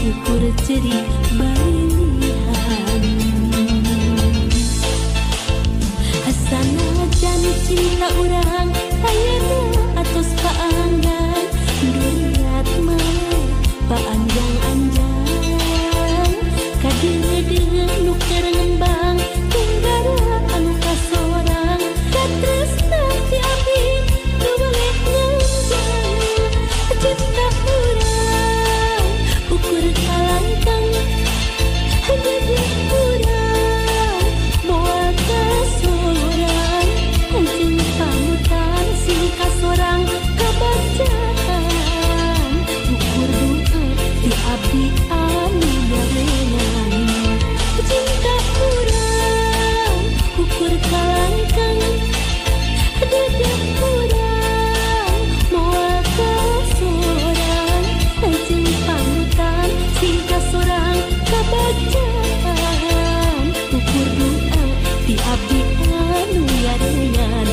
ukur ceri balilihan. Sanajan cinta urang ayeuna atos paanggan, duriat mah paanjang-anjang. Kadeudeuh nu keur ngembang tunggara anu kasorang, katresna ti abdi teu boleh nganjang. Cinta urang ukur kalangkang, dedeh urang moal kasorang. Jeung panutan sing kasorang kabacaan, ukur doa ti abdi anu nyarengan. Cinta urang ukur kalangkang, dedeh urang moal kasorang. Jeung panutan sing kasorang kabacaan, ukur doa ti abdi anu nyarengan.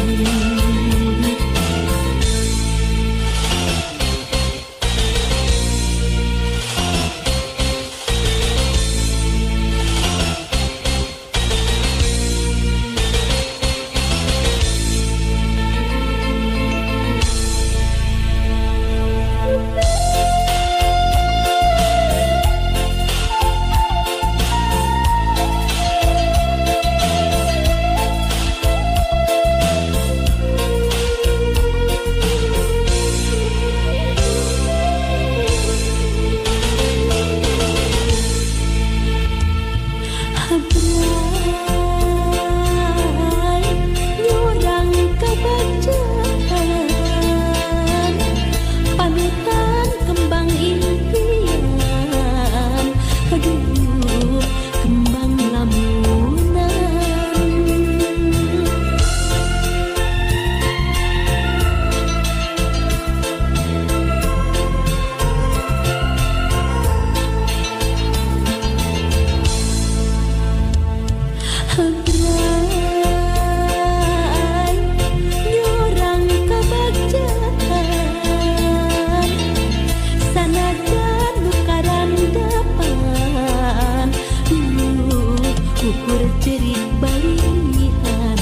Habrai nyorang kabacaan, panutan kembang impian, aduh kembang lamunan. Habrai nyorang kabacaan, sanajan nu karandapan, ukur ceri balihan.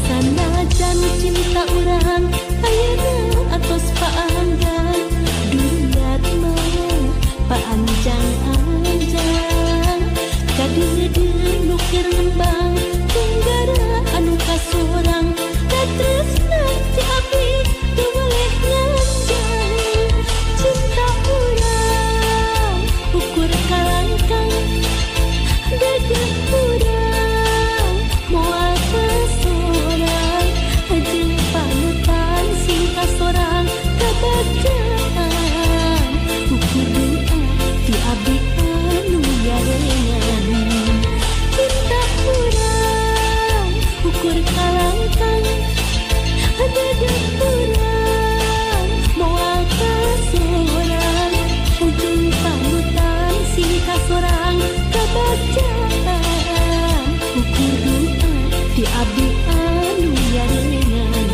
Sanajan cinta urang ayeuna atos paanggan, duriat mah paanjang-anjang. Kadeudeuh nu keur ngembang tunggara anu kasorang, katresna ti abdi teu boleh nganjang. Cinta urang ukur kalangkang, dedeh urang moal kasorang. Jeung panutan sing kasorang kabacaan, ukur doa ti abdi anu nyarengan. Cinta urang ukur kalangkang, dedeh urang moal kasorang. Jeung panutan sing kasorang kabacaan, ukur doa ti abdi anu nyarengan.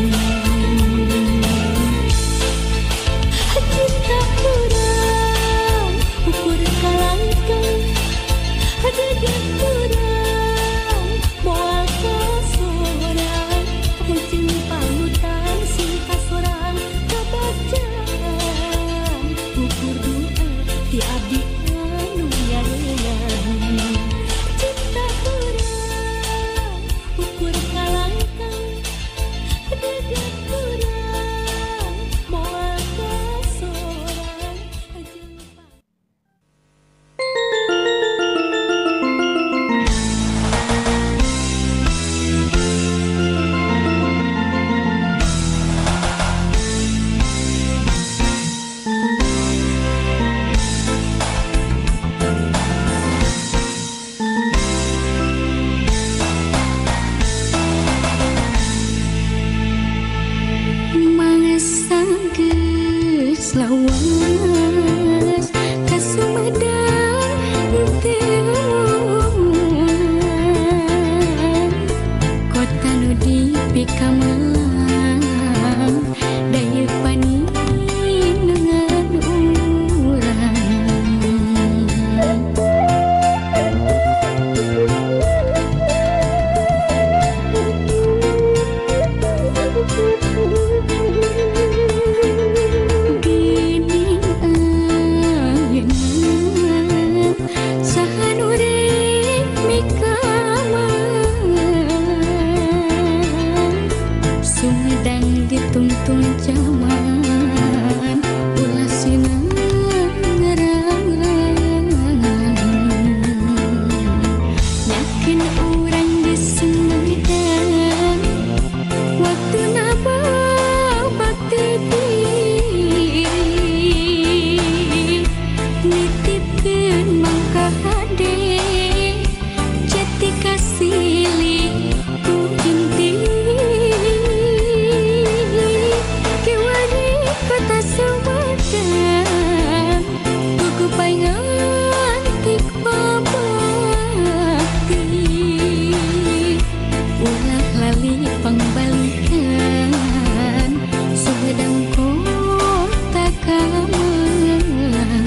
Cinta urang ukur kalangkang, dedeh urang moal kasorang. Jeung panutan sing kasorang kabacaan, ukur doa ti abdi anu nyarengan. Cinta urang ukur kalangkang, dedeh urang moal kasorang. Jeung Geus lawas ka Sumedang teu kota nu dipikamalang daya paninengan. Hayang ditungtung zaman ulah sinang ngarangan yakin urang di Sumedang waktu napa bakti diri nitipkeun mangka hade jati kasilih ku inti kiwari kota Sumedang buku paingan tik babakti ulah lali pangbalikan Sumedang kota kamelang.